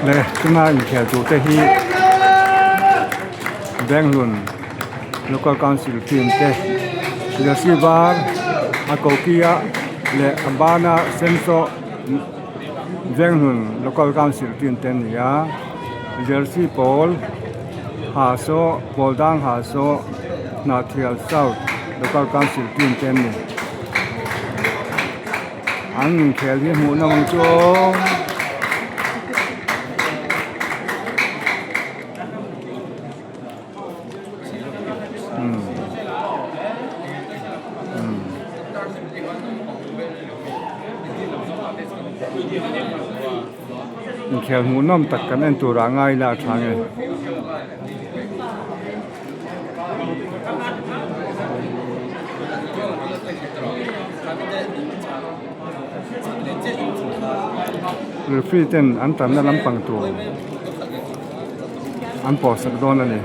Le chunga inkhel tur te hi Benghlun Local Council team te jersey var a koki a leh a bana senso Benghlun Local Council team te an ni a jersey pawl ha saw pawl dang ha saw Hnahthial South Local Council team te an ni. An inkhel hi hmuh nawm ang chu aw. Inkhel hmuh nawm tak kan en tur ah ngai ila a tha nge. Referee ten an tanna lampang tur an pawhsak dawn a ni.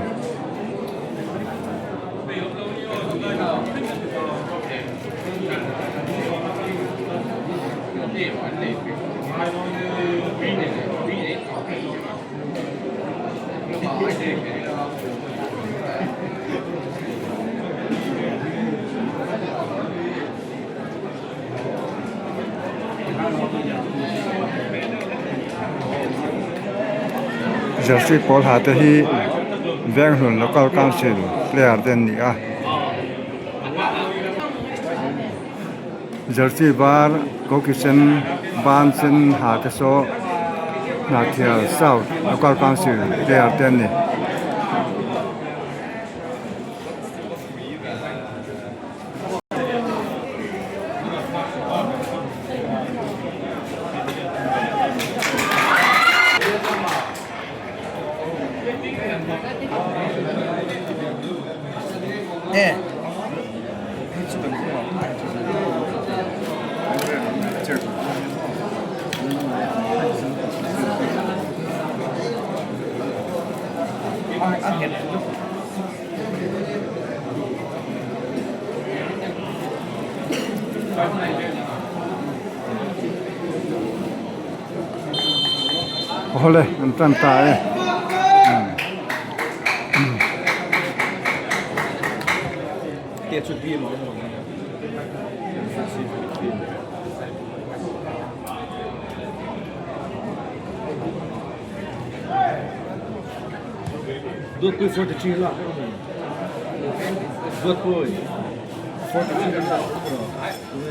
Jersey pawl ha te hi Venghlun Local Council player te an ni a jersey var koki sen ban sen ha te saw Hnahthial South Local Council player te an ni. Awle an tan ta e.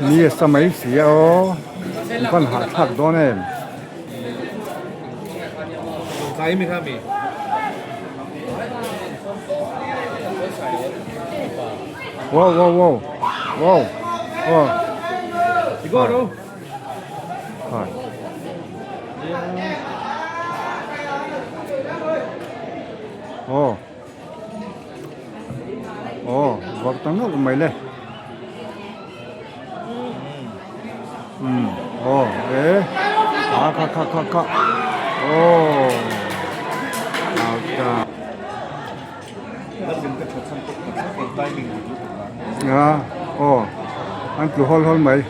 Ni a sa mai si a aw an van hahthlak dawn em. Wow wow wow wow wow. Hi. Aw aw vawk ta ngawt mai le um aw e kha kha kha kha kha aw a aw an tlu hawl hawl mai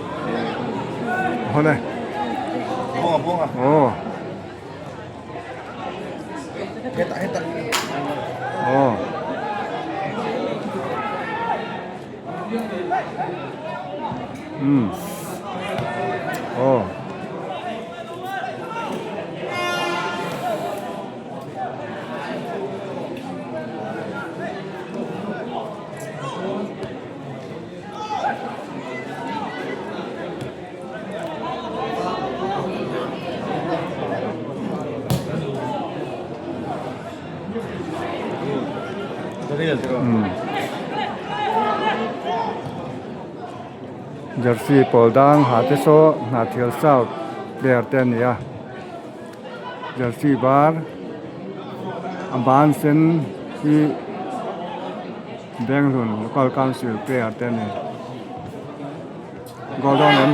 hawl e aw aw um aw. Jersey pawl dang ha te saw Hnahthial South player te a ni a. Jersey var a ban sen hi Benghlun local council player te a ni goal dawn em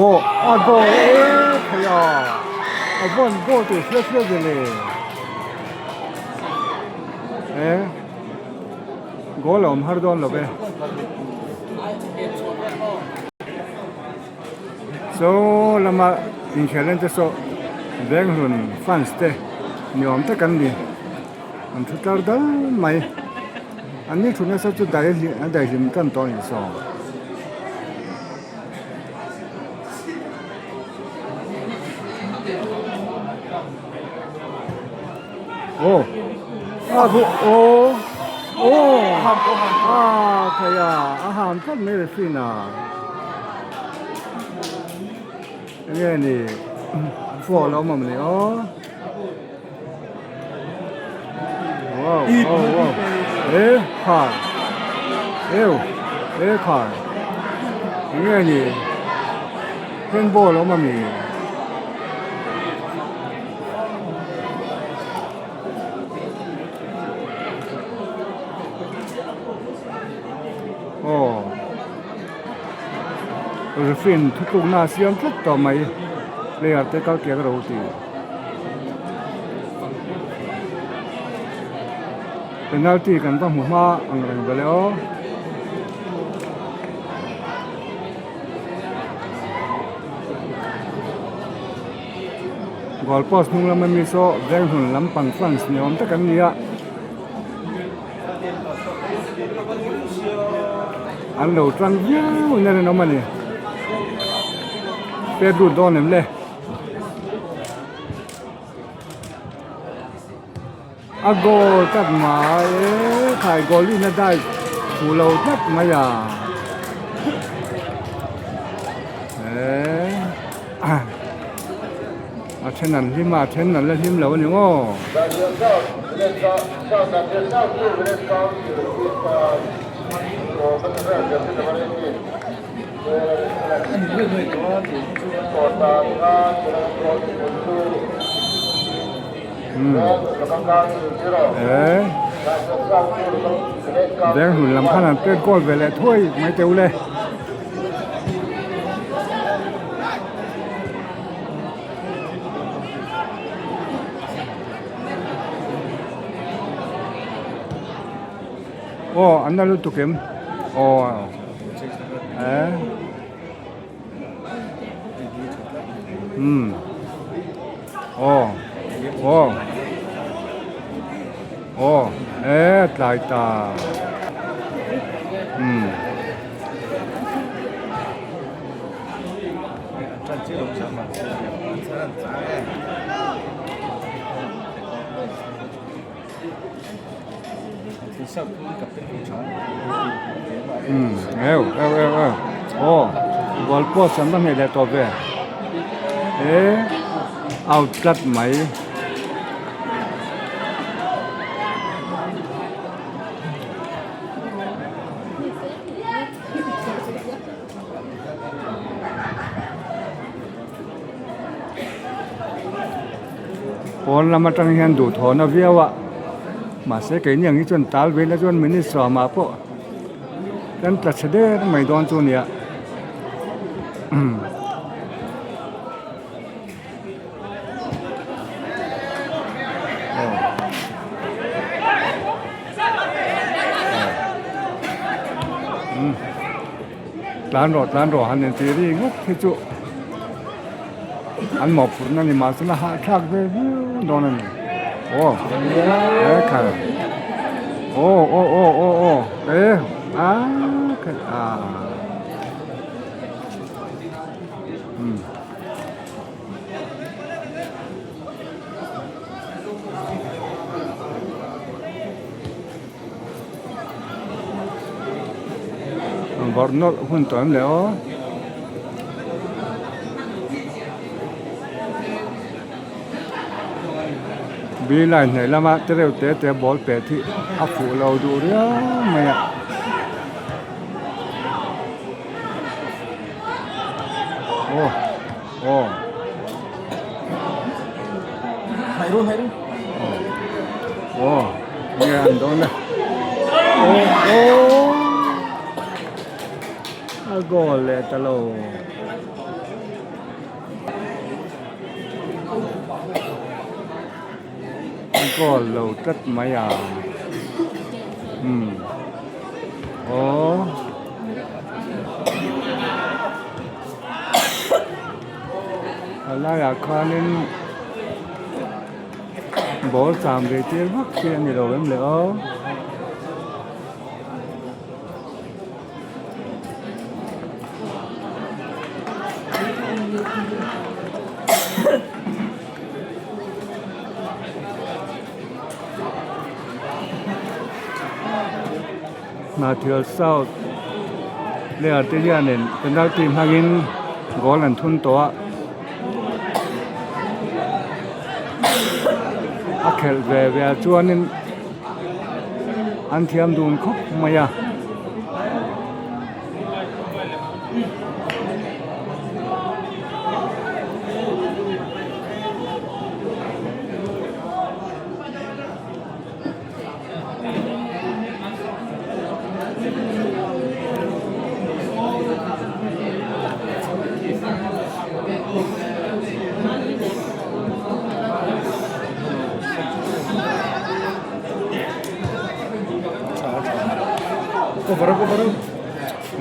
aw a goal e thei a a vawn goal tur hriat hriat ve le e goal a awm har dawn lo ve so lama inkhel en te saw. Venghlun fans te ni awm tak an ni an thu tlar dal mai an ni thu nasa chu dai a daihlim tan tawh a ni saw. Aw a khu aw aw a khai a a ham tlat mai le thin a enge ni phone a awm ang le aw wow wow wow e khai eu e khai enge ni handball a awm ami. Aw refree thutlukna a siam tlat tawh mai player te kal kek ro tih penalty kan va hmu hma ang reng vele aw. Goal post hnung lama mi saw Venghlun lampang fans ni awm tak an ni a. An lo tang viau in a rinawm a ni. Pet lut dawn em le. A goal tak mai e khai goal in a dai thu lo tlat mai a eh a then an hlim a a then an la hlim lo a ni maw. Eh Venghlun lam khan an pet goal ve leh thuai mai teuh le. Aw an la lutuk em aw eh umm aw aw aw eh tlai ta umm. Umm eu eu eu eu aw goal post an va hnaih leh tawh ve he out tlat mai. Pawn lam atang hian duhthawhna viau a mahse keini ang hi chuan tal velah chuan minute sawmah pawh kan tla chhe der mai dawn chu a nia. Tlan rawh tlan rawh han inti ri ngawt hi chu an mawhphurhna ni mahse la hahthlak ve viau dawn a ni aw he kha aw aw aw aw aw e a kha a umm. Vawrh nawlh hun tawh em le aw. B line hnaih lama te reuh te te ball pet hi a fuh lo duh riau mai a. Aw aw. Aw nge an dawn e. Aw aw a goal leh ta lo. A goal lo tlat mai a umm aw. A laiah khanin. Ball cham ve tir vak chi a ni lo em le aw. Hnahthial South player te hianin penalty hmangin goal an thun tawh a a khelh ve ve ah chuanin an thiam dun khawp mai a.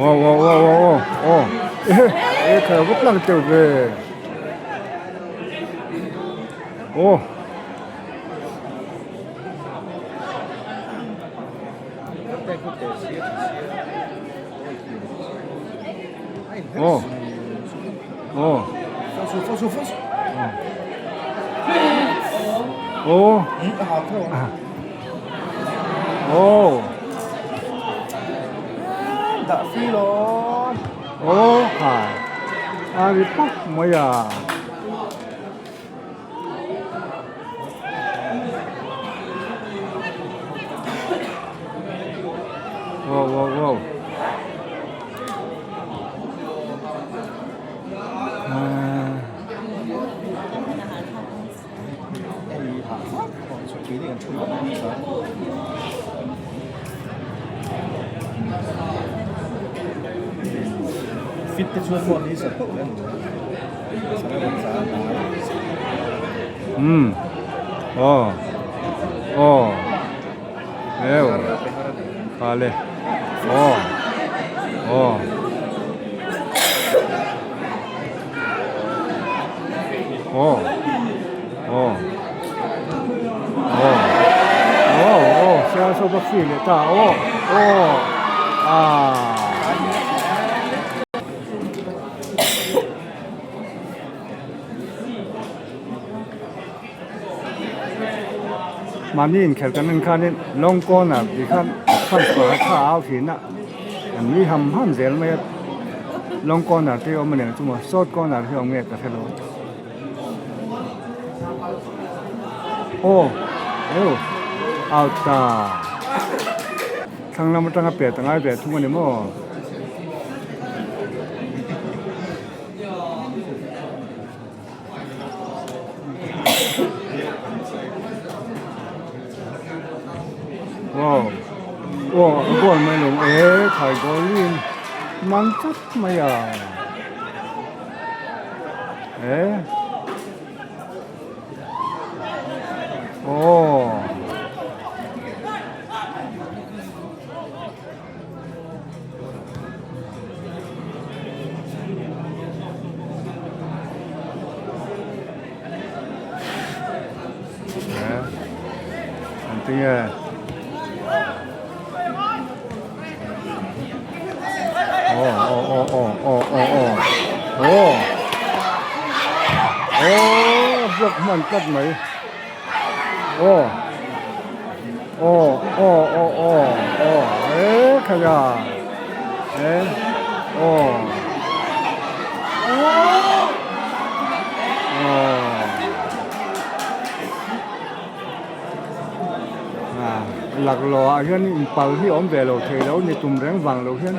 Wow wow wow wow wow e kha va tlang teuh ve aw. Aw aw aw aw aw khai a ri pawp mai a. Wow wow wow Umm aw aw eu vale aw aw aw aw aw aw aw sialsawp a free leh ta aw aw ah. Mahni inkhelh kan en khanin long corner tih khan fans pakhat kha a au thin a an nui ham ham zel mai a long corner te hi a awm a ni ang chu maw short corner hi a awm nge ka hrelo aw eu out ta thlang lam atanga pet a ngai ve thung a ni maw. Wow wow a goal mai lo e khai goal in man tlat mai a e aw. Tinge aw aw aw aw aw aw aw aw aw block hman tlat mai aw. Aw aw aw aw aw e khaia e aw aw ah laklawh ah hian inpal hi a awm ve lo thei lo ni tum reng vang lo hian.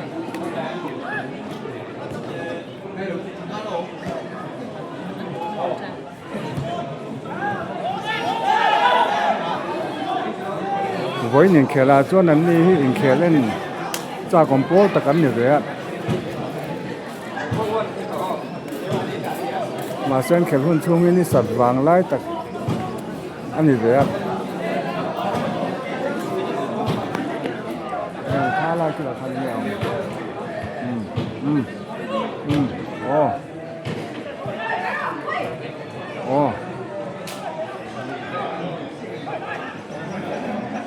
Vawiin inkhel ah chuan an ni hi inkhel en chak awm pawl tak an ni ve a mahse an khelh hun chhungin i sat vang lai tak a ni ve a heng kha lai khi lah khan enge a awm umm umm umm aw. Aw.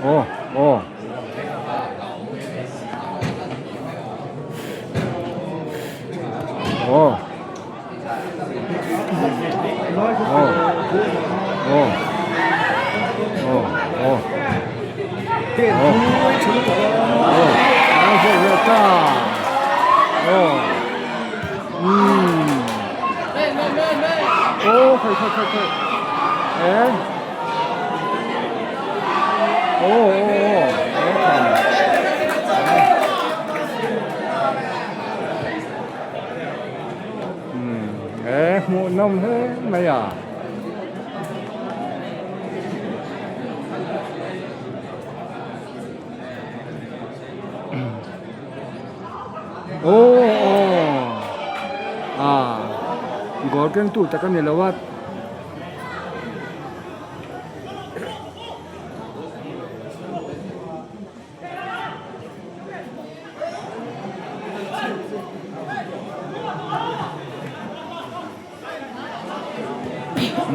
Aw aw. Aw. Aw. Aw. Aw aw. Aw. Aw. Ta. Aw. Umm. Aw khai khai khai khai. Eh. Aw aw aw. Aw tham. Umm. Eh hmuh nawm hle mai a. Aw aw ah goal keng tu tak a ni lo a.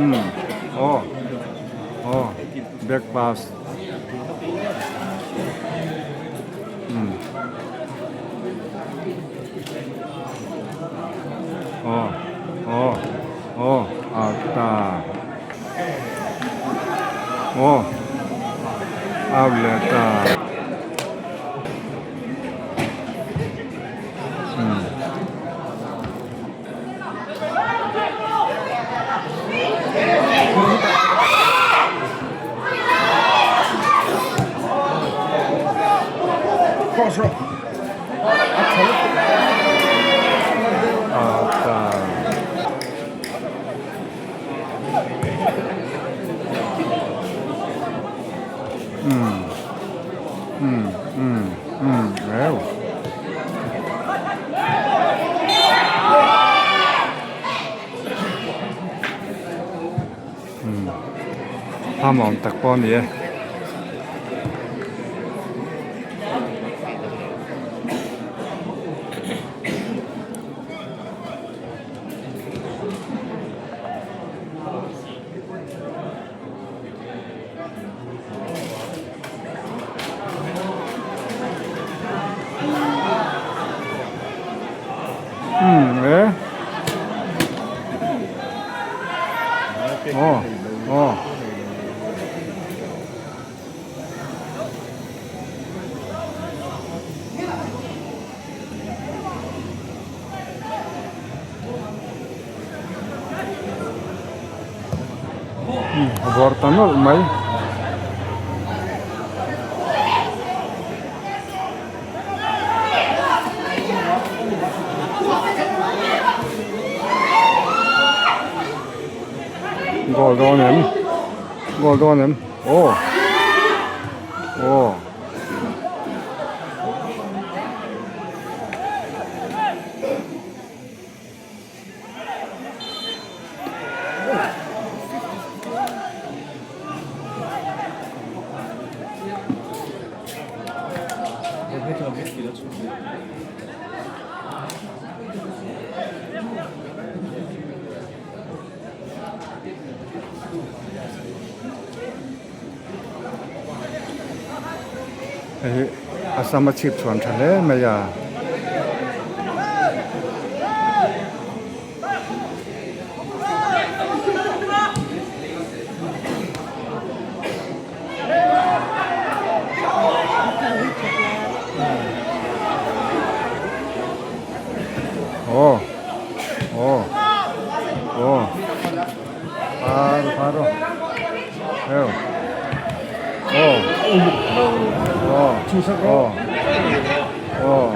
Umm aw aw back pass umm aw aw aw a ta aw out leh ta umm. Hma awm tak pawh a ni e. Umm e aw aw. A bawr ta nawlh mai. Goal dawn em goal dawn em aw aw. Hei hi a sam a chhip chhuan tha hle mai a. Aw aw aw paro paro heo aw aw aw aw.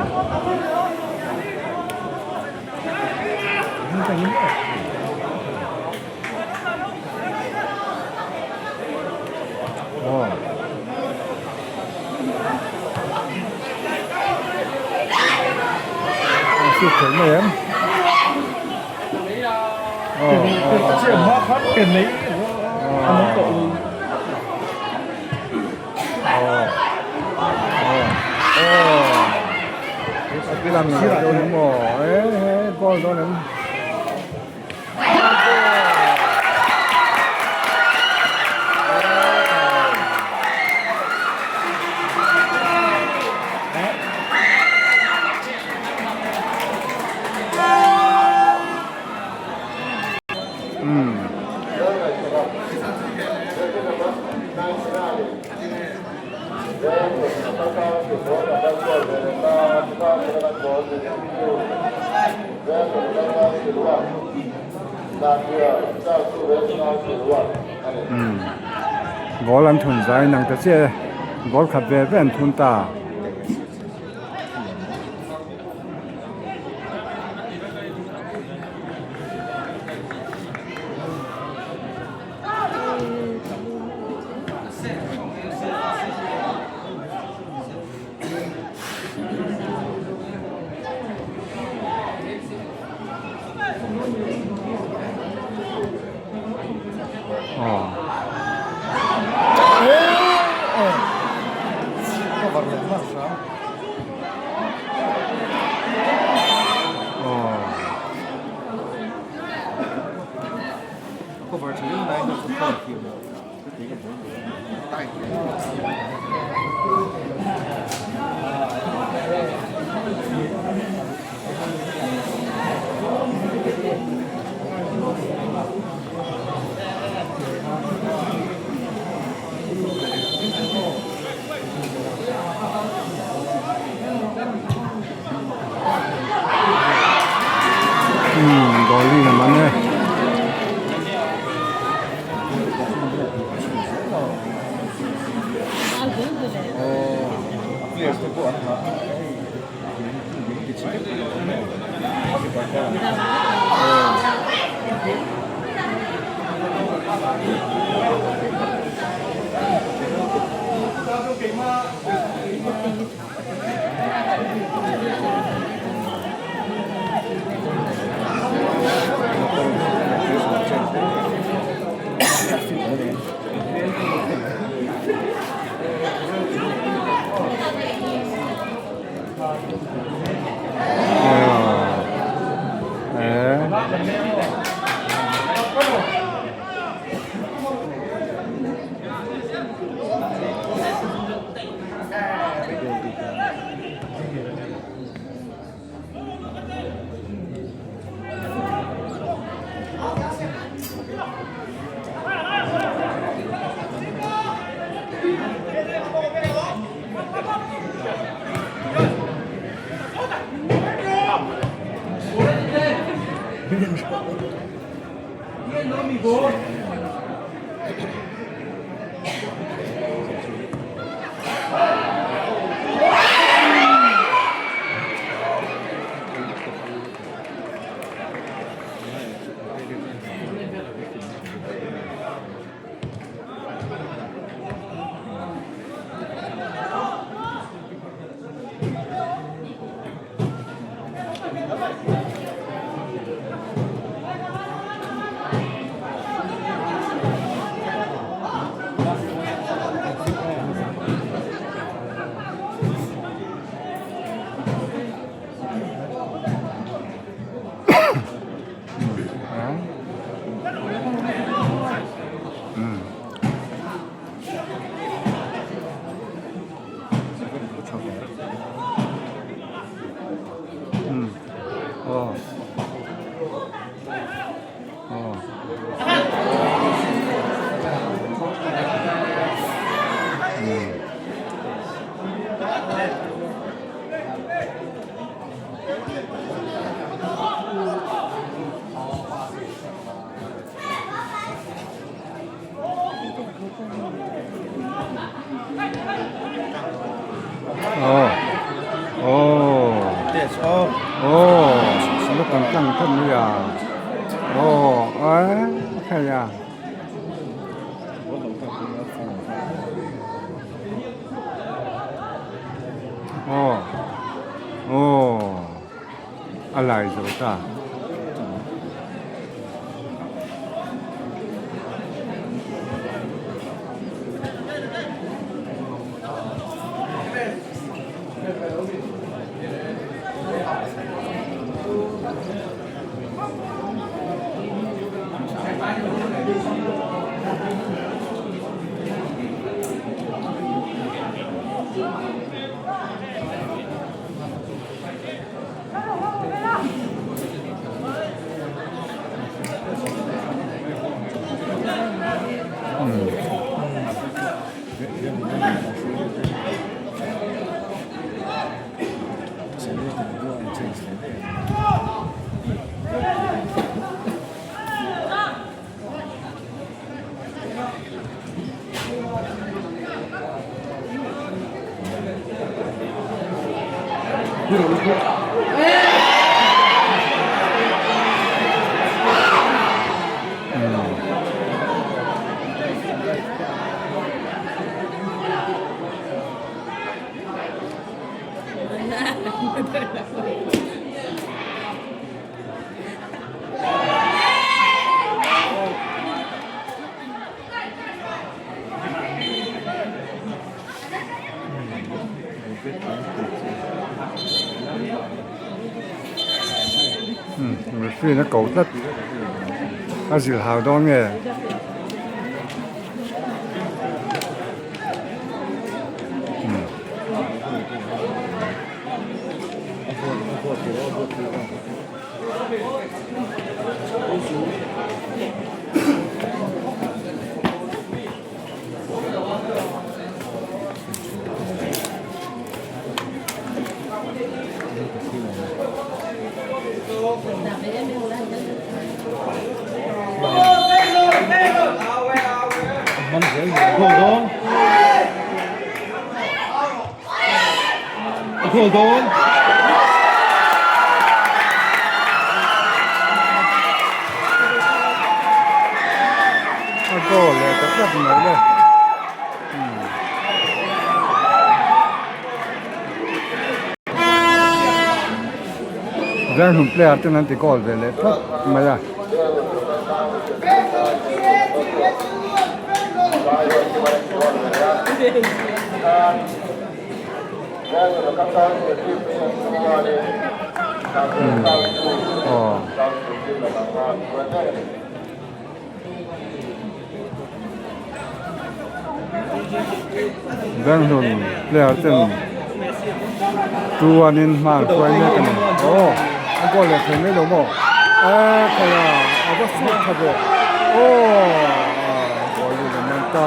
Umm goal an thun zai nang ta chiah e goal khat ve ve an thun ta. Umm goalie a man e. Aw aw aw lukang tlang khat mai a aw a khai a. Aw aw a lai zo ta. Referee a ko tlat a zil hau dawn nge. A goal leh ta tlat mai le. Venghlum player ten an ti goal ve leh tlat mai a. Venghlun player ten 2-1 in hma an hruai mek a ni. Aw a goal leh thei mai lo maw? Aw khawi a a va suak tha ve aw goal lut an man ta.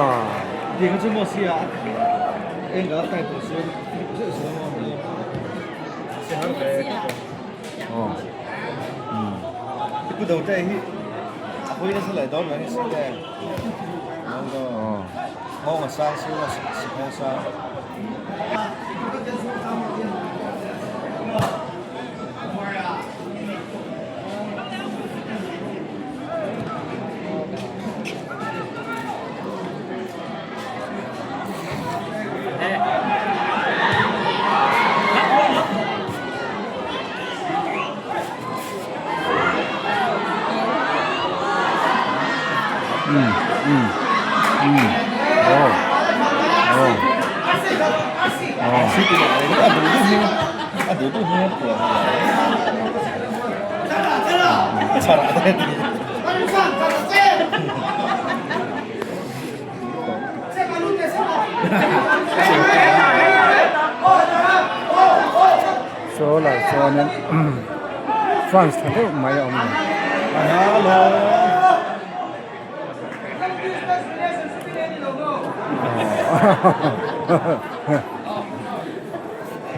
Saw lai chuanin fans tha deuh mai a awm a ni.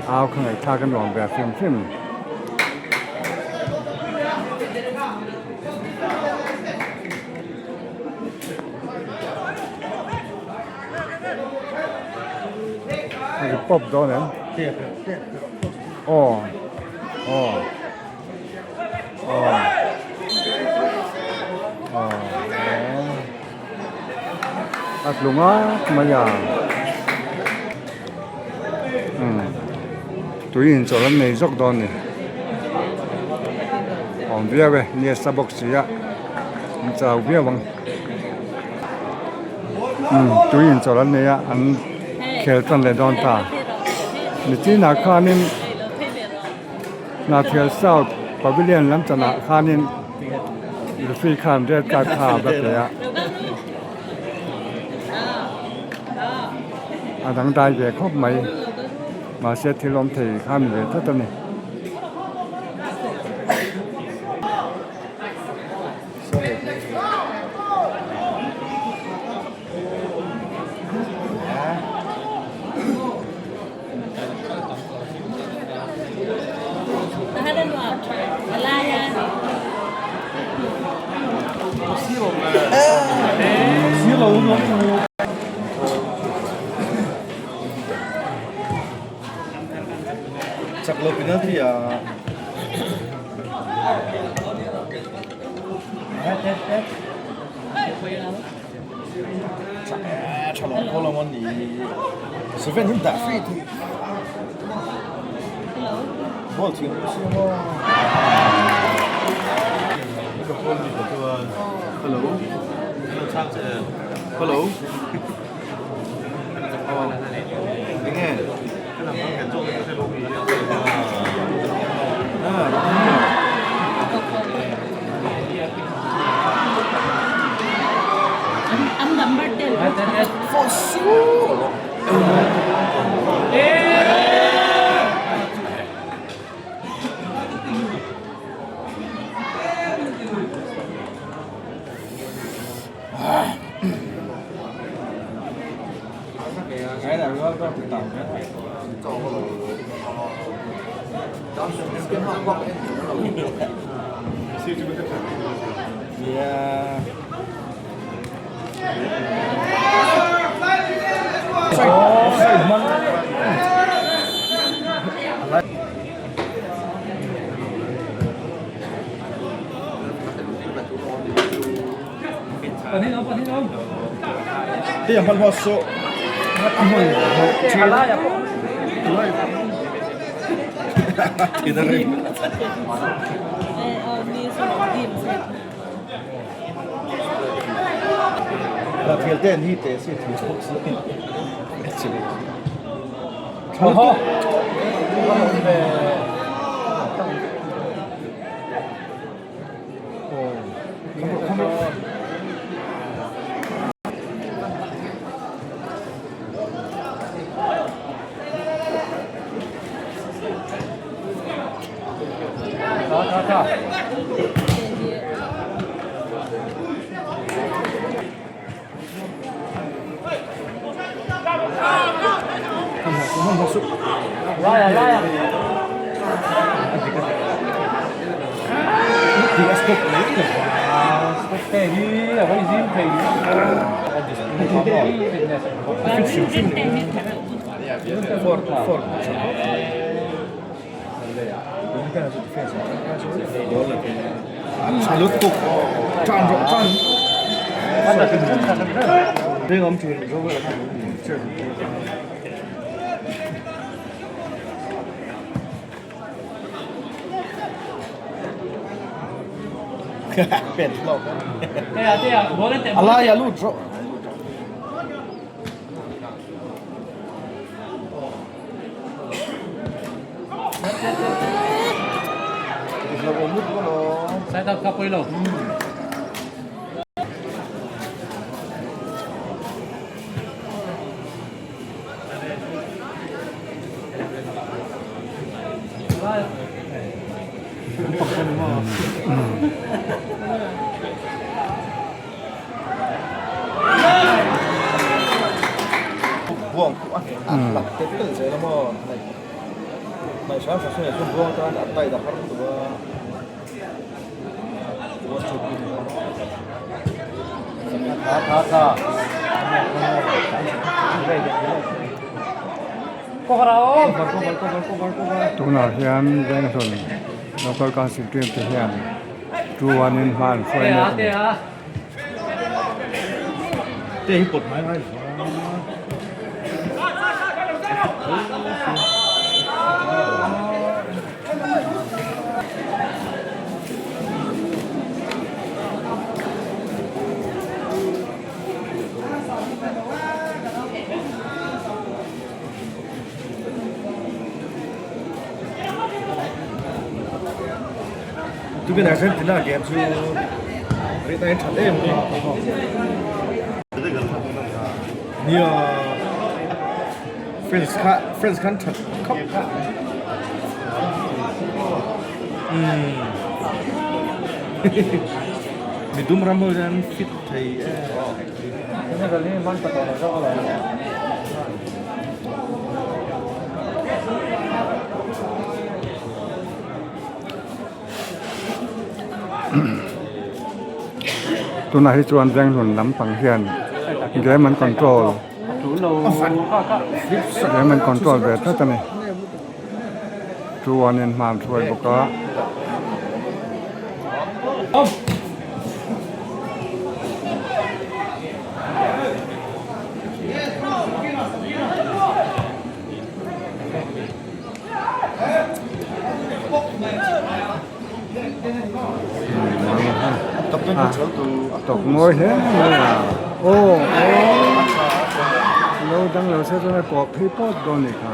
Au kha ngaihthlak a nuam ve hrim hrim. A ri pawp dawn em? Aw aw aw aw a tlu ngak mai a umm tui inchawlh an nei zawk dawn a ni awm viau e ni a sa bawk si a an chau viau ang. Umm tui inchawlh an nei a an khel tan leh dawn ta nichinah khanin Hnahthial South Pavilion lam chanah khanin referee khan red card kha a va pe a a dangdai ve khawp mai mahse thil awm thei kha a ni ve tlat a ni. Chak lo penalty a. Tha lo khaw lo ni. Seven hin dah free thei. Ball thiam si maw. Hello. Hello. Enge. Tunah hian Venghlun Local Council team te hian 2-1 in hma an hruai mek a ni. Tukin Argentina game chu rate a in that em a nia France kha France khan that khawp umm midum ram ho hian fit thei em. Tunah hi chuan Venghlun lampang hian game an control game an control ve tlat a ni. 2-1 in hma an hruai bawk a. Tawk mawi hle mai a aw aw lo dang lo se chuan a kawh phei pawt dawn a nih kha.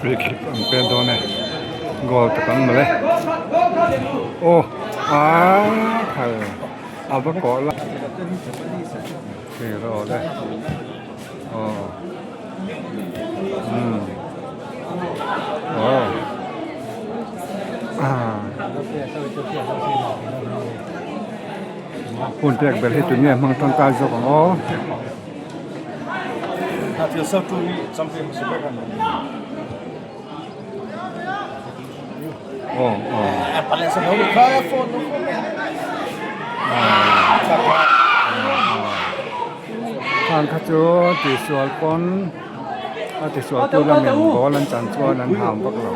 Free kick an pek dawn e goal tak ang mawle aw aa phal a va kawh la thei rawh le aw umm aw ah hun pek ber hi tunge hmang tangkai zawk ang aw. Khang kha chu tihsual pawn a tihsual tu lamin ball an chan chuan an ham vak lo.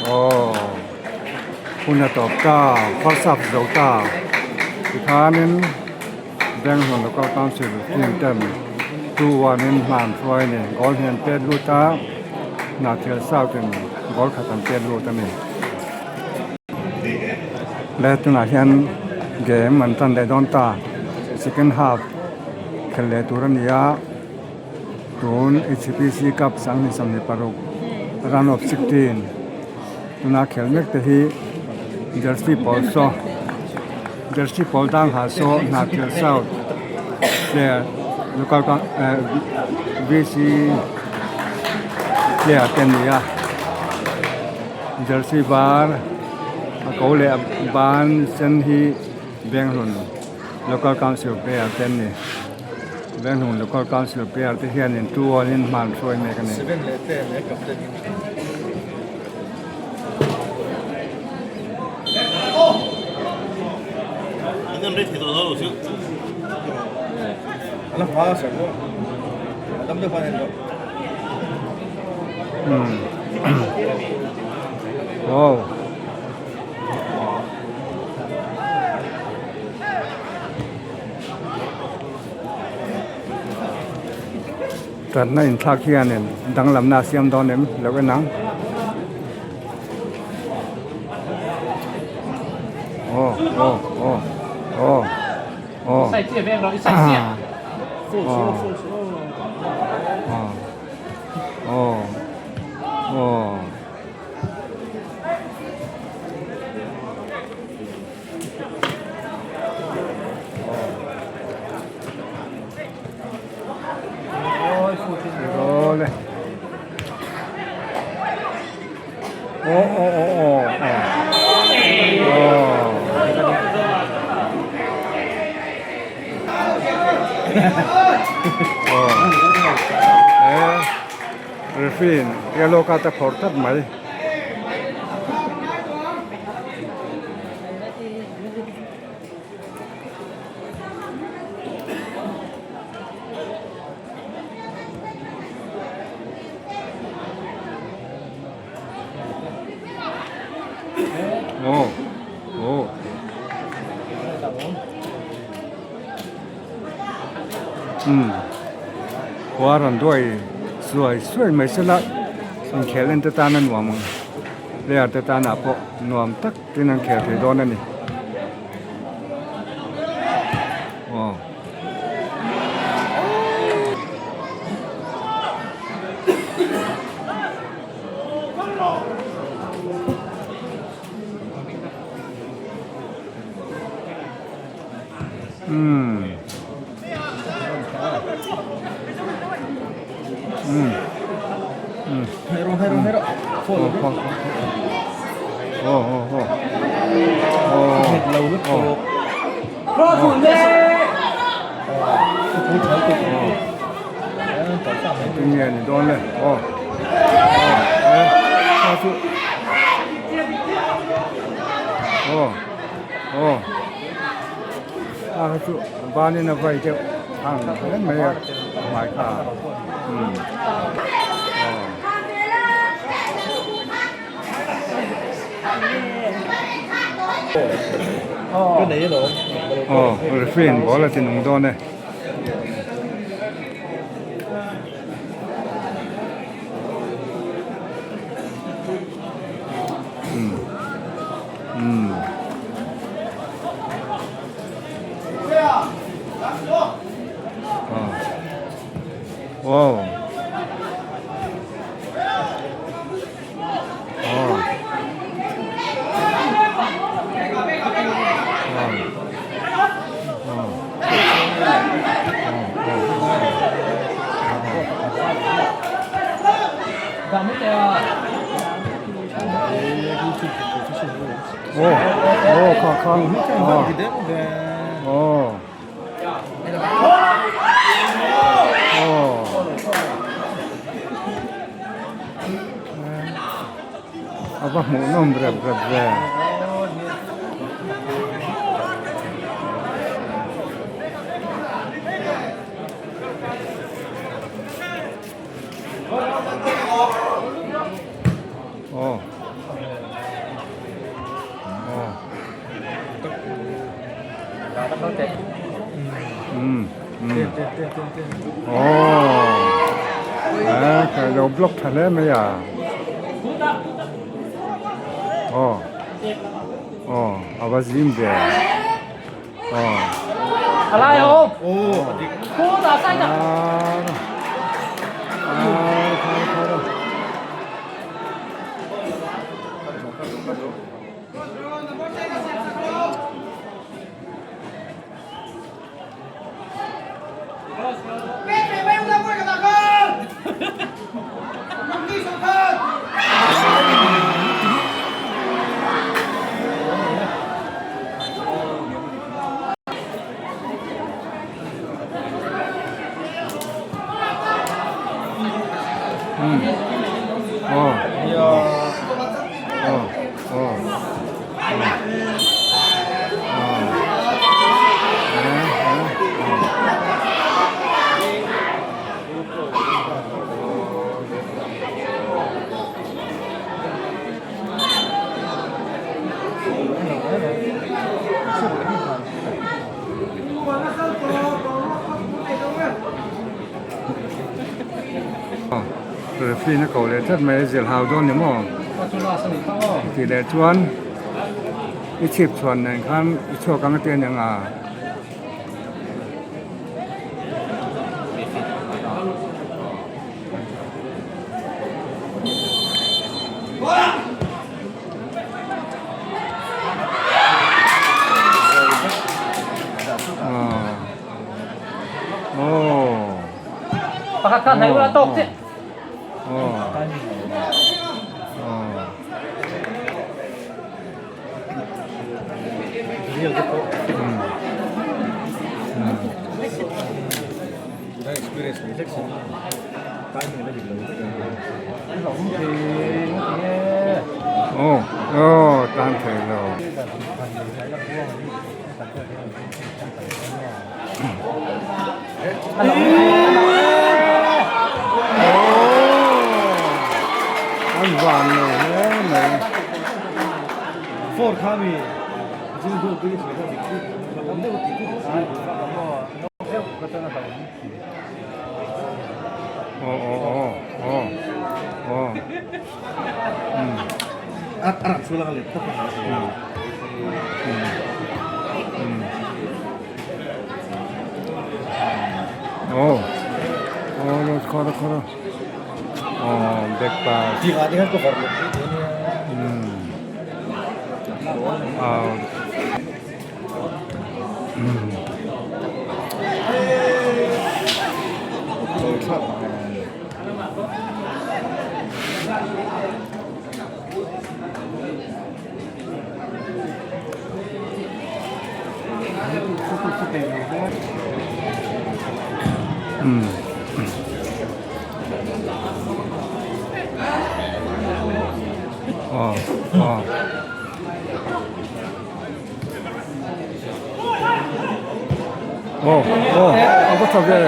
Aw hun a tawp ta first half zo ta tikhanin Bangalore local council team ten 2-1 in hma an hruai a ni goal hi an pet lut a Hnahthial South in goal khat an pet lut a ni. Le tunah hian game an tan leh dawn ta second half khelh leh tur a ni a tun HPC cup 2026 round of 16 tuna khelh mek te hi jersey pawl saw jersey pawl dang ha saw Hnahthial south player local VC player te an ni a. Jersey var a ko leh a ban sen hi Venghlun local council player te an ni Venghlun local council player te hianin 2-1 in hma an hruai mek a ni. Wow. Tlatna inthlak hianin danglamna a siam dawn em lo en ang. Aw aw aw aw aw aw. Aw aw. Awle. Aw aw aw aw aw. Aw. Aw. Eh. Referee in yellow card a phawrh tlat mai. Aw aw. Umm khua rawn duai suai suai mai se la inkhel en te tan a nuam ang player te tanah pawh nuam tak tin an khel thei dawn a ni aw. Umm umm umm aw aw aw aw Tinge ni dawn le aw aw e chu aw aw a kha chu banin a vai deuh ang hle mai a hmai kha umm aw. Aw referee in ball a ti nung dawn e. Umm umm. Aw wow. A va hmuh nawm rep rep ve. Aw. Aw. Umm umm aw eh ka lo block tha hle mai a aw aw a va zim ve aw Referee na ko leh tlat mai a zilh hau dawn ni maw tih leh chuan i chhip chhuan nen khan i chhuak ang a ti a ni ang a. Pakhat kha hnai ula tawk chiah. Aw aw tan thei lo. An van lo hle mai. Aw aw aw aw aw Aw aw lo khawr khawr aw back pass aw. Aw aw a va tha ve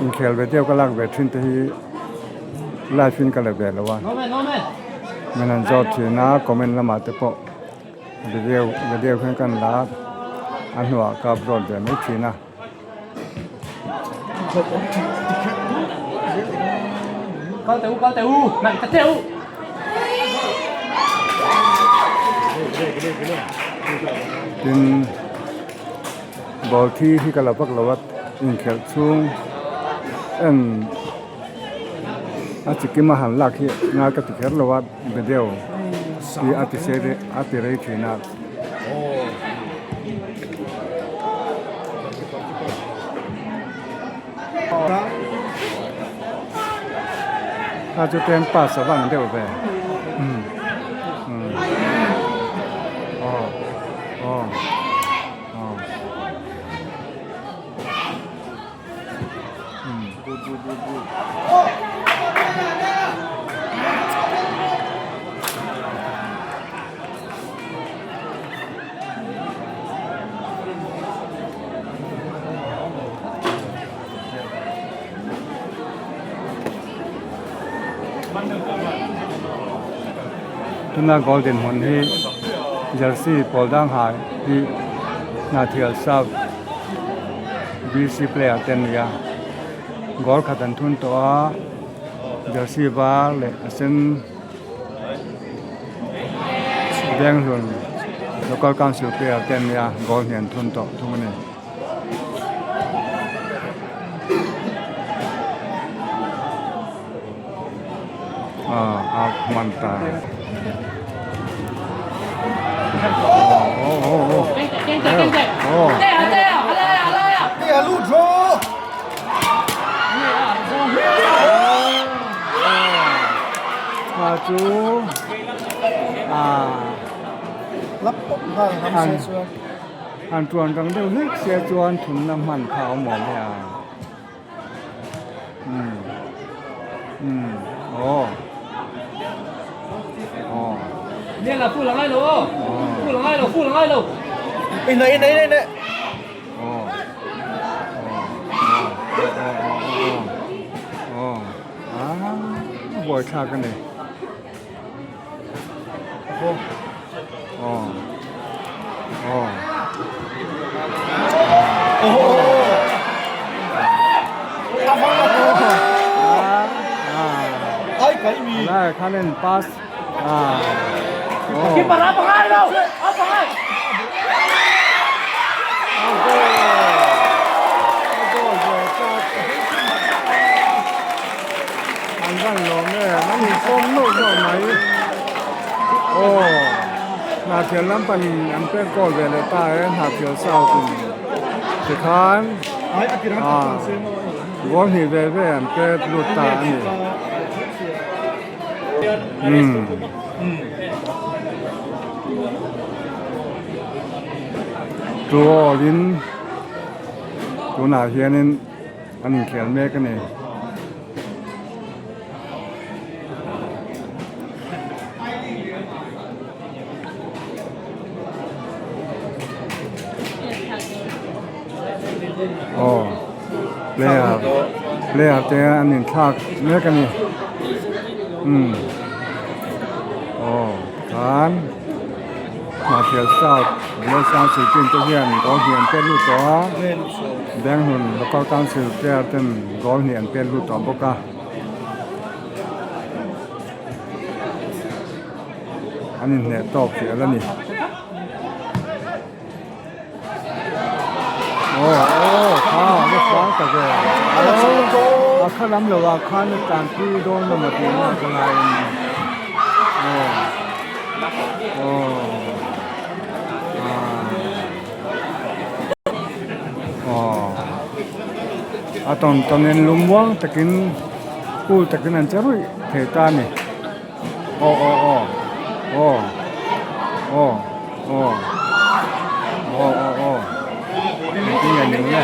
Inkhel ve deuh ka lak ve thin te hi live in ka la ve lo a min han zawt thin a comment lamah te pawh video video hian ka la a hnuah ka upload ve mai thin a. Kal teh u, kal teh u, ngaih ta teh u. Tin, ball thi hi ka la vak lo a, inkhelh chhung en a chikim a han lak hi ngai ka ti kher lo a video hi a ti sei a ti rei thin a. Kha chu tlem pass a vang deuh ve umm umm aw aw aw umm. Tuna goal dinhmun hi jersey pawl dang ha hi Hnahthial South BC player te an ni a goal khat an thun tawh a jersey var leh a sen Venghlun Local Council player te an nia goal hnih an thun tawh thung a ni. Ah a hman ta. Oh oh oh. Oh. Kha chu han tuan rang deuh hlek sia chuan thumna hman kha a awm awm e a umm umm aw aw. Aw aw aw aw aw aw a buaithlak a ni aw aw lai khanin pass ah aw. Hnahthial lampangin an pek goal ve leh ta e Hnahthial South in tikhan ah goal hnih ve ve an pek lut ta a ni. Umm. Two all in tunah hianin an inkhel mek a ni. Aw player player te an inthlak mek a ni umm aw khan Hnahthial South Bial Council team te hian goal hnih an pet lut tawh a Benghmun Local Council player ten goal hnih an pet lut tawh bawk a. An inhneh tawk tih a la ni. Aw aw kha a va fang ta ve. A kha lam lo ah khan a tanpui dawn emaw tih na ka laiin. Aw aw aw a tawn tawnin lungmuang takin cool takin an che ruih thei ta a ni. Aw aw aw aw aw aw aw aw aw engtin nge ni nge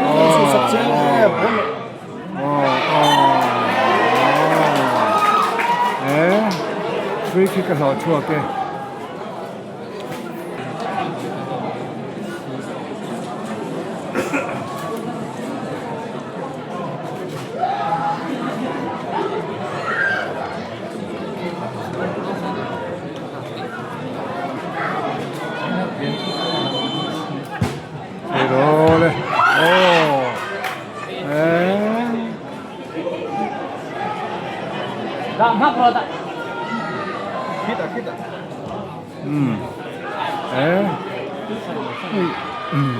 aw aw aw aw e free kick a hlawh chhuak e. Umm eh umm.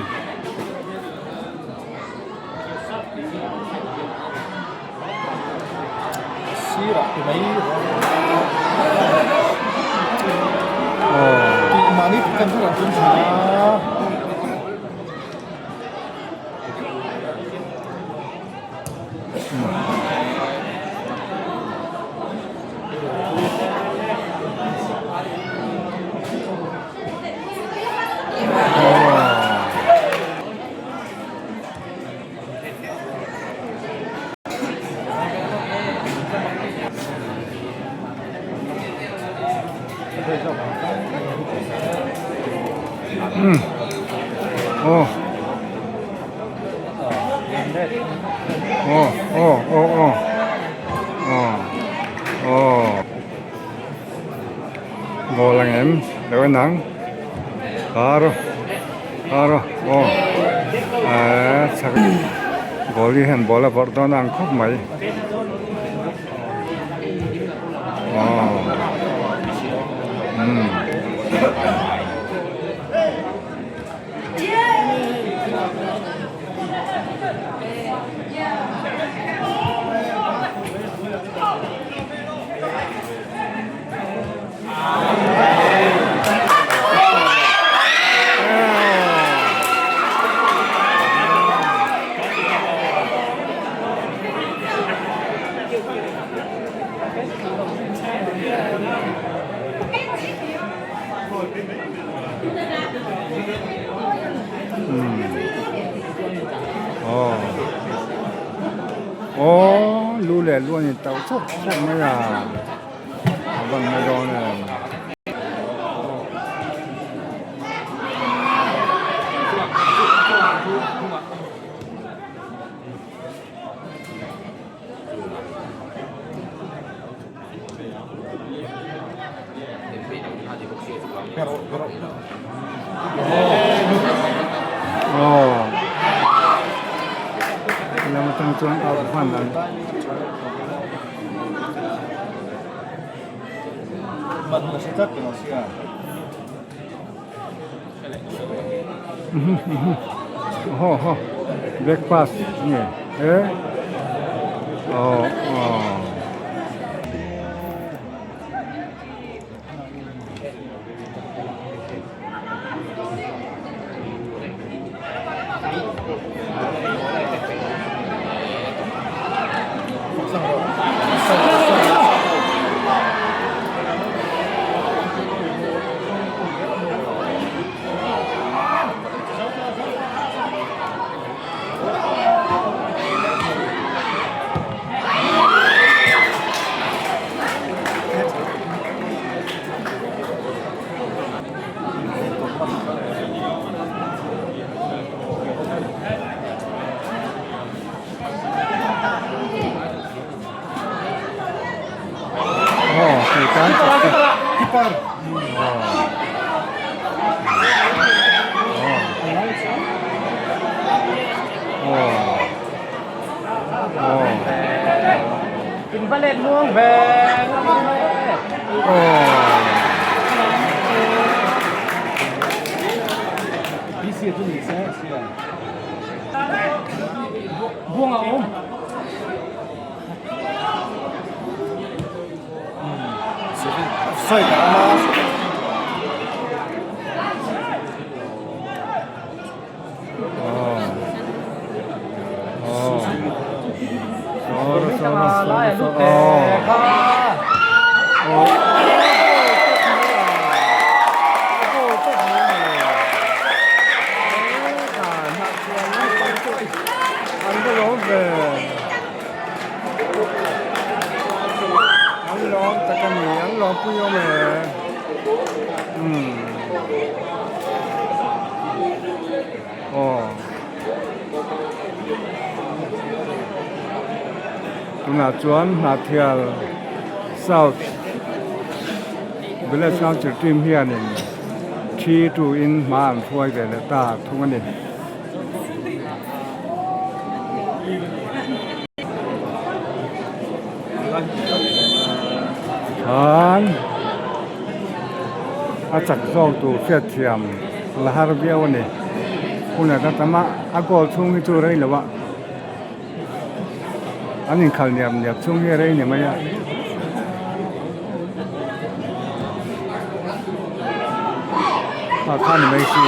Umm aw aw aw aw aw aw aw goal ang em lo en ang ar ar aw ah chak goal hi hian ball a vawrh dawn a ang khawp mai aw umm. Aw lu leh lu an intauh chawp chawp mai a a van na dawn em. Aw lam atang chuan out hman an Haw haw breakfast nge e aw aw. In va let muang ve Buang a awm. An lawm tak a ni an lawm pui awm e umm aw tunah chuan Hnahthial South Village Council team hianin thi tu in hma an hruai ve leh ta thung a ni. Khan a chak zawk tur hriat thiam la har viau a ni hunah ka tam a a goal chhung hi chu rei lo a an inkhal niap niap chhung hi a rei ni mai a. Kha ni mai si.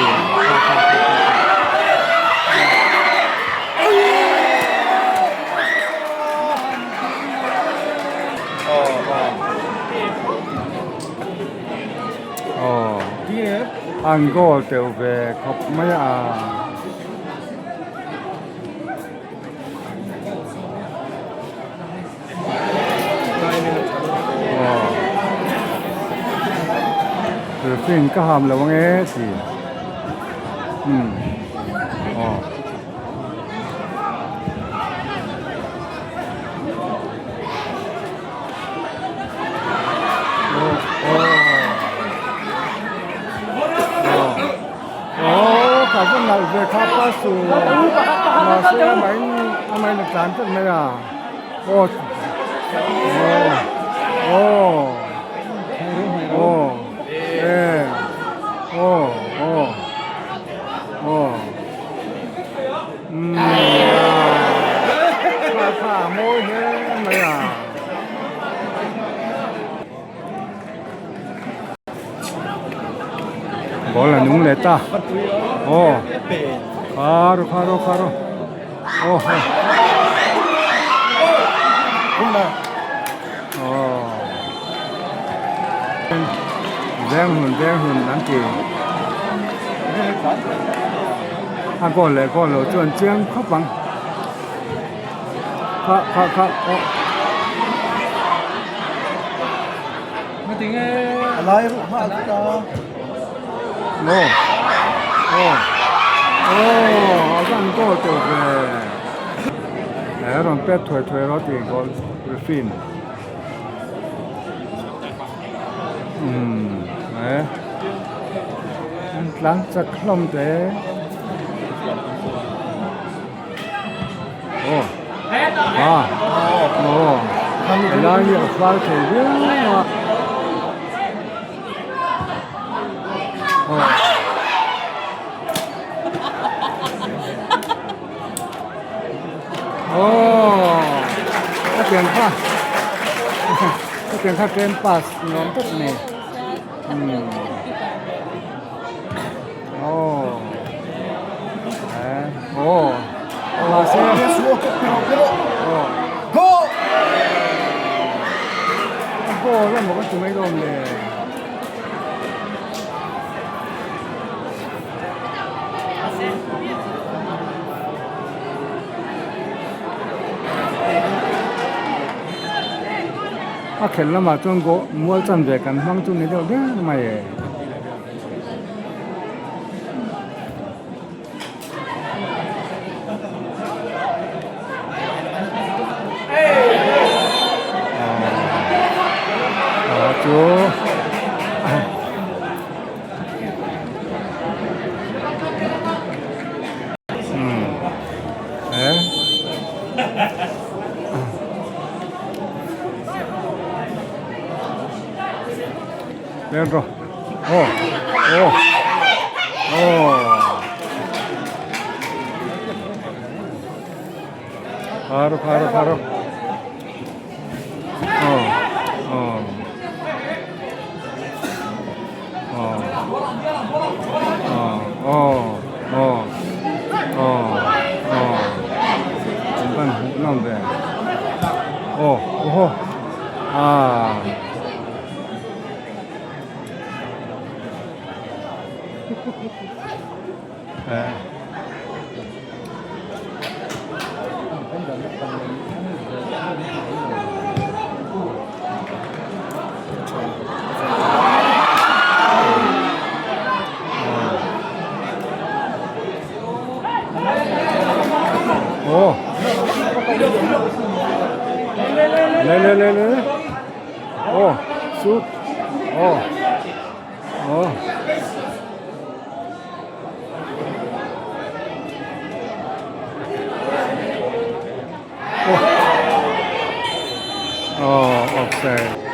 An goal teuh ve khawp mai a. Fin ka ham lo ange ti umm aw. Aw ka va nalh ve kha pa su mahse a main a main a tlan tlat mai a aw aw aw e aw aw aw umm kha kha a mawi hle mai a. Ball a nung leh ta aw kharo kharo kharo aw aw veng hun veng hun an ti a goal leh goal lo chuan chiang khawp ang kha kha kha aw. A lai ruh hma a ta. Aw aw aw a zan goal teuh ve he rawn pet thuai thuai rawh tih goal refin umm he an tlan chak hlawm te aw ah aw helai hi a fal thei viau a aw. Aw a pian kha a pian kha train pass ni awm tak a ni umm. Aw eh aw. Mahse. Goal! A goal emaw ka ti mai dawn le. A khelh lamah chuan goal mual chanve kan hmang chu ni deuh der mai e. Chu Pedro. Oh. Oh. Oh. 바로 바로 바로. 어. 어. 어. 어. 어. 어. 어. 잠깐 나온대. 어. 오호. 아. 네. 오. 네네네네. 오, 쑥. 오. 오. 어, offside.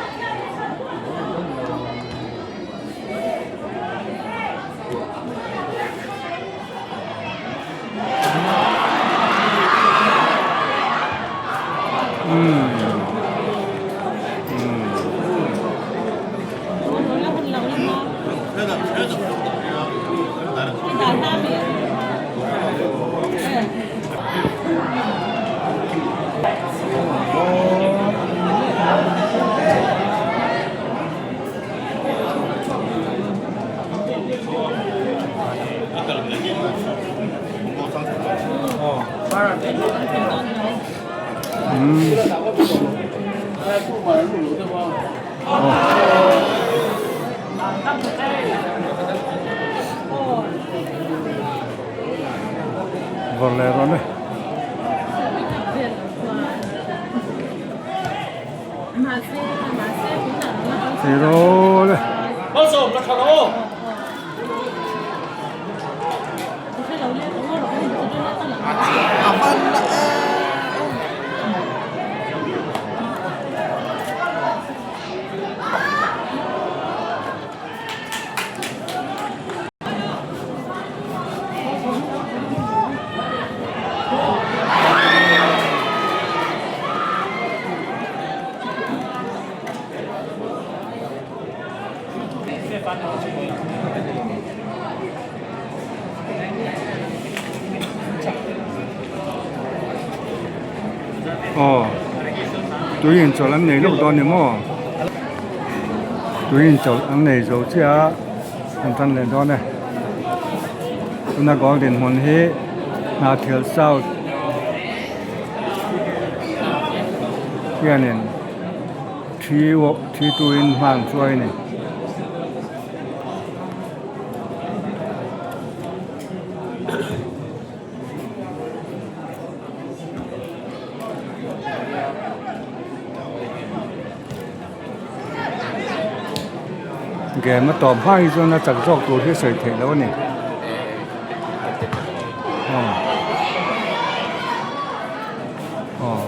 Bolero ne. Zero le. Aw tui inchawlh an nei lawk dawn ni maw tui inchawlh an nei zo chiah a an tan leh dawn e tuna goal dinhmun hi Hnahthial South hianin 3 2 in hma an hruai a ni. Game a tawp hma hi chuan a chak zawk tur hi sawi theih loh a ni. Aw. Aw.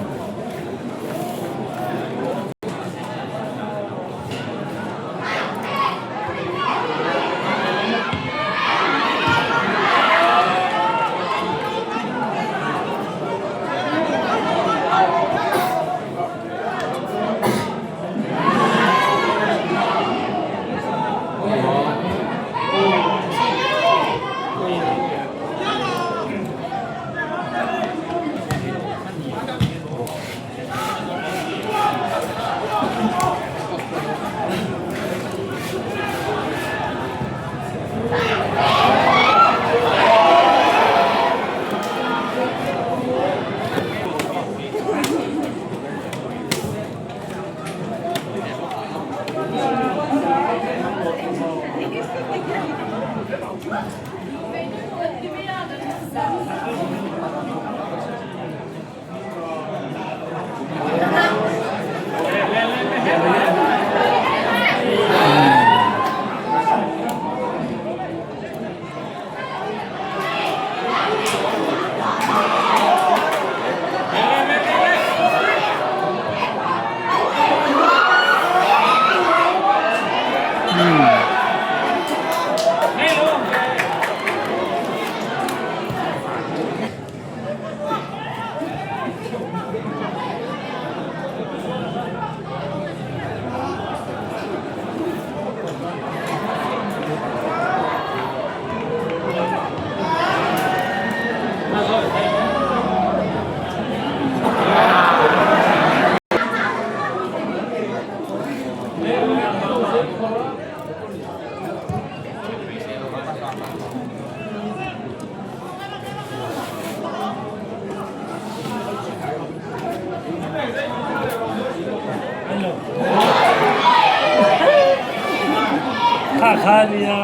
Kha kha nia.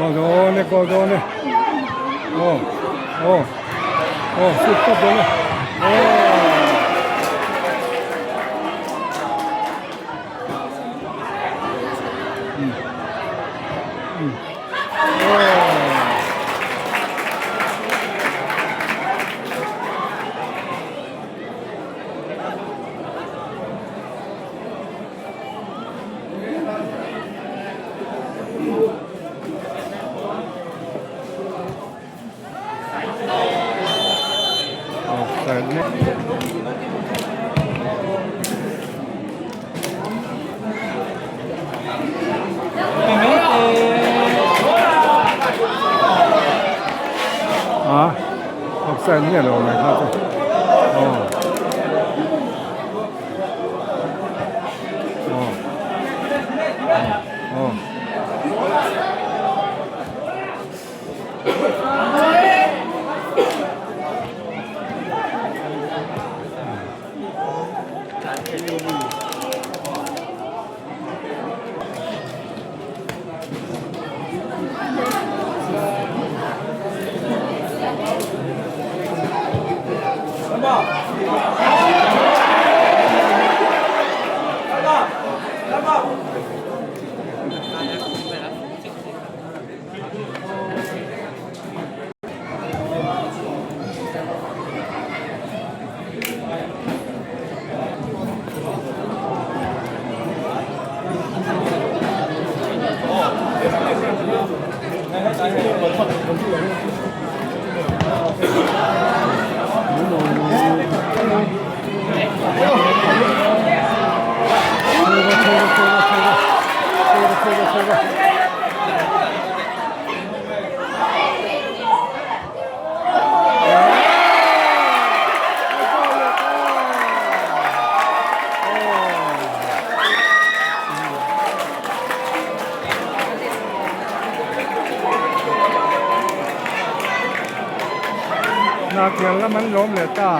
Goal dawn e goal dawn e aw aw aw shoot tawp dawn e aw. Ah, offside nge lo mai kha chu. Oh. Oh. Oh. Hnahthial lam an lawm leh ta.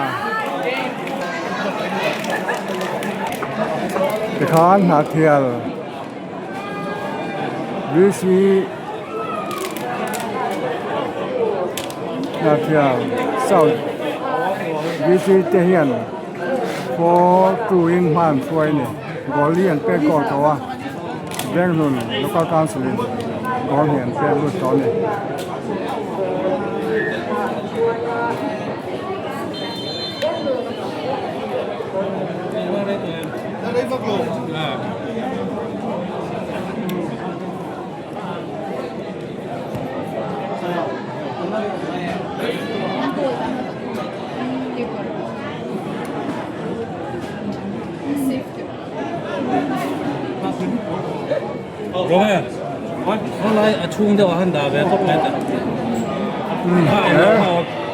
Tikhan Hnahthial VC Hnahthial South VC te hian 4-2 in hma an hruai a ni. Goal hi an pek goal tawh a. Venghlun Local Council in goal hi an pek lut tawh a ni.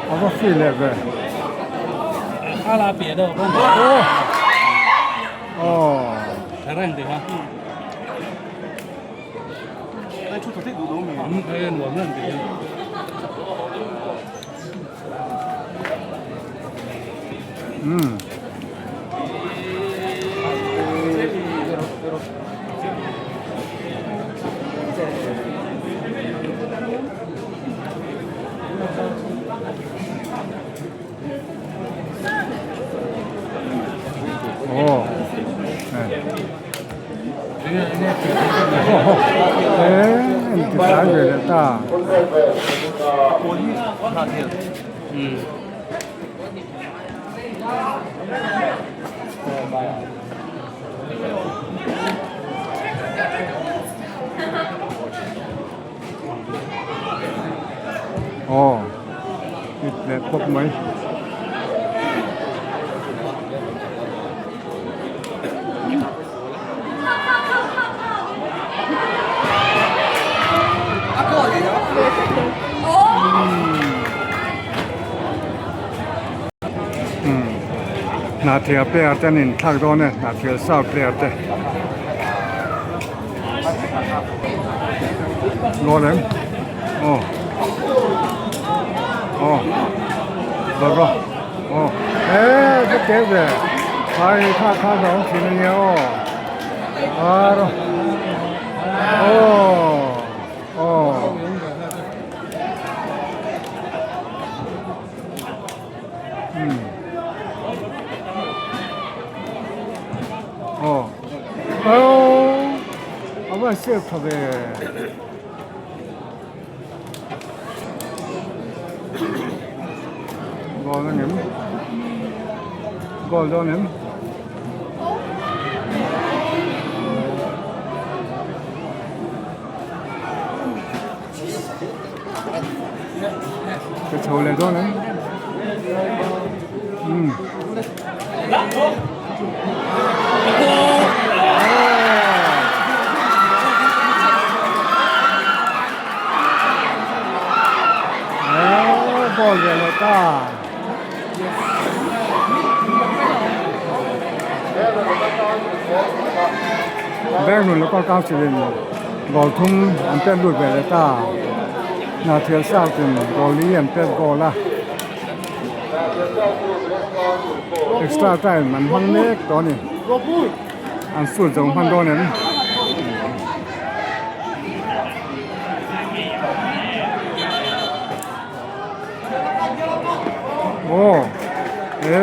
A va free leh ve. Aw. Umm. Aw eh an ti tlai ve leh ta. Aw it leh pawp mai. Hnahthial player te an inthlak dawn e hnahthial star player te goal em aw aw bawlhhlawh aw eee ka tel ve khai kha kha ka awm thin ania aw ar aw aw. Aw a van save tha ve goal ang em goal dawn em. Ka chho leh dawn ang umm. Goal ve leh ta. Bangalore local council in goal thum an pet lut ve leh ta Hnahthial South in goal li an pet goal a extra time an hmang mek tawh a ni an sut zo hman dawn em. Aw he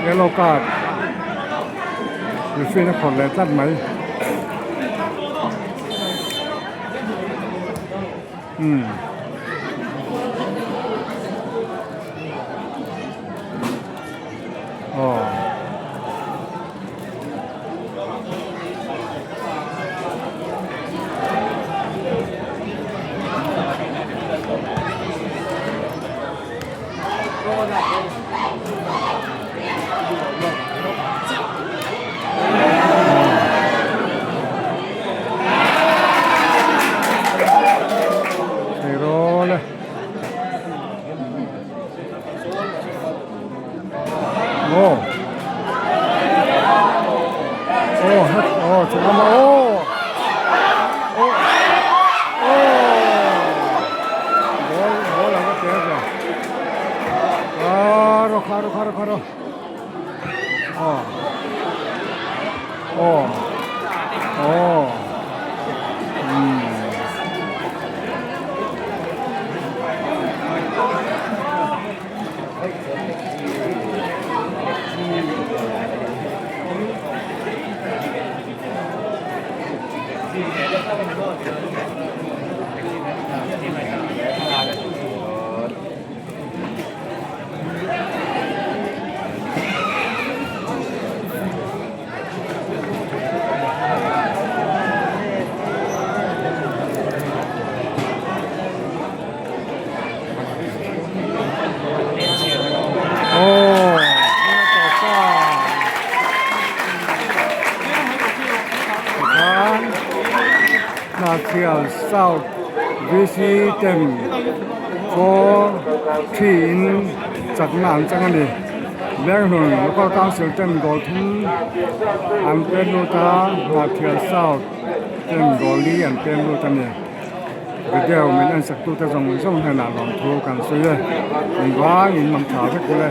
yellow card referee a phawrh leh tlat mai umm. Aw. Aw aw het aw chu lama aw aw aw ball ball ang a tel ve ah rawh kha rawh kha rawh kha rawh aw aw aw umm. Aw a tawp ta tikhan Hnahthial South VC ten 4 3 in chakna an chang a ni. Venghlun Local Council ten goal thum an pen lut a, Hnahthial South ten goal li an pen lut a ni. Video min en sak tute zawng zawng hnenah lawmthu kan sawi e. Engvangin mamtha vek ule.